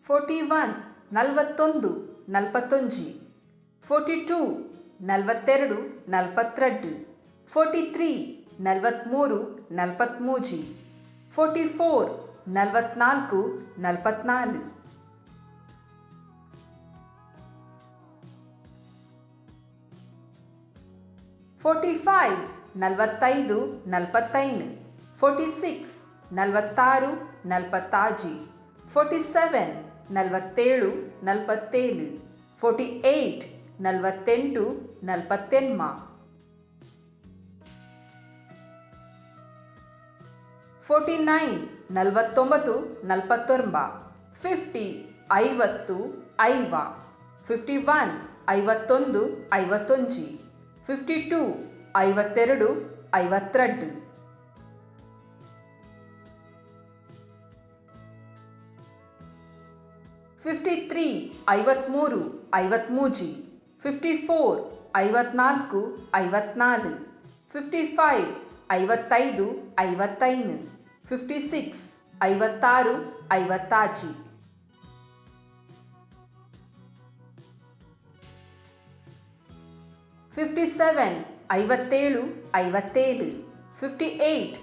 41 41 41 42 42 42 43 43 43 44 44 44 45 45 45 46 46 46 47 47 47 48 48 48 49 49 49 50 50 51 51 51 52 52 52 53 53 53 54 54 54 55 55 55 56 56 56 57 57 57 58 58 58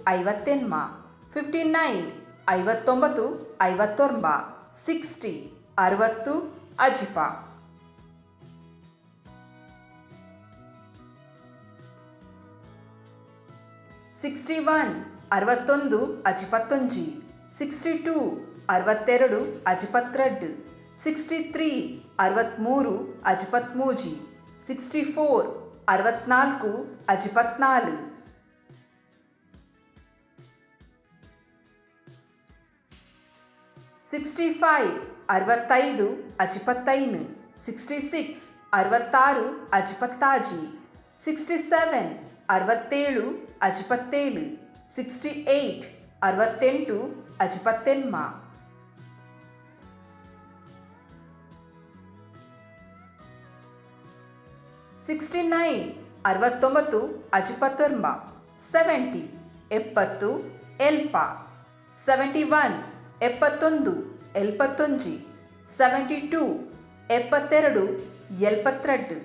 59 59 59 60 60 ಅಜಿಪ 61 61 ಅಜಿಪತ್ತೊಂಜಿ 62 62 ಅಜಿಪತ್ತೆರಡು 63 63 ಅಜಿಪತ್ಮೂಜಿ 64 64 ಅಜಿಪತ್ನಾಲು 65 65 ಅಜಿಪತ್ತೈನು 66 66 ಅಜಿಪತ್ತಾಜಿ 67 67 ಅಜಿಪತ್ತೇಳು 68 68 ಅಜಿಪತ್ತೆನ್ಮ 69 69 ಅಜಿಪತ್ತೊಂಬ 70 70 ಎಲ್ಪ 71 71 ಎಲ್ಪತ್ತೊಂಜಿ 72 72 ಎಲ್ಪತ್ತೆರಡು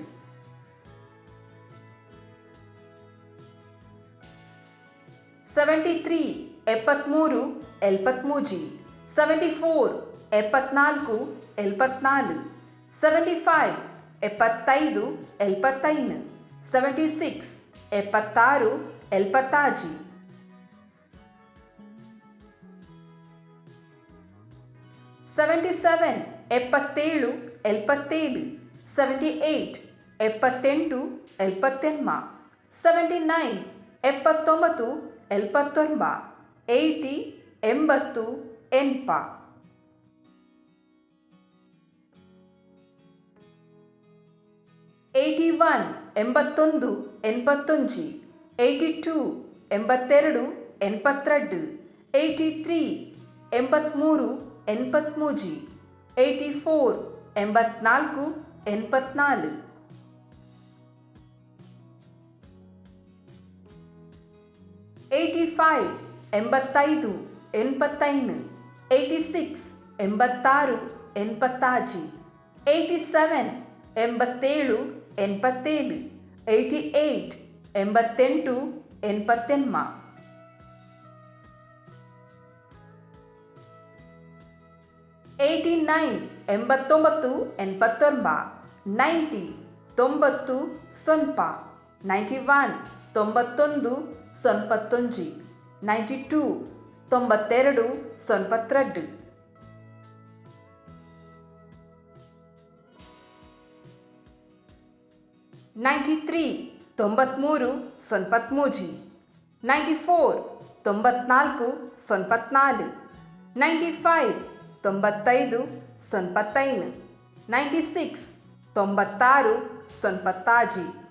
73 73 ಎಲ್ಪತ್ಮೂಜಿ 74 74 ಎಲ್ಪತ್ನಾಲು 75 75 ಎಲ್ಪತ್ತೈನು 76 76 ಎಲ್ಪತ್ತಾಜಿ 77 77 ಎಲ್ಪತ್ತೇಳು 78 78 ಎಲ್ಪತ್ತೆನ್ಮ 79 79 ಎಲ್ಪತ್ತೊಂಬ 80 80 ಎನ್ಪ 81 81 ಎನ್ಪತ್ತೊಂಜಿ 82 82 ಎನ್ಪತ್ತೆರಡು 83 83 ಎನ್ಪತ್ಮೂಜಿ 84 84 84 85 85 85 86 86 86 87 87 87 88 88 88 89 89 89 90 90 91 91 91 92 92 92 93 93 93 94 94 94 95 95 95 96 96 96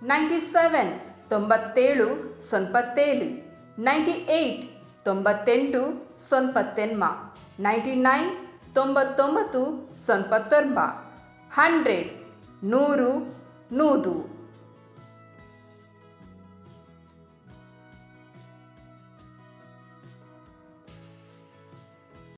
97 97 97 98 98 98 99 99 99 100 100 100.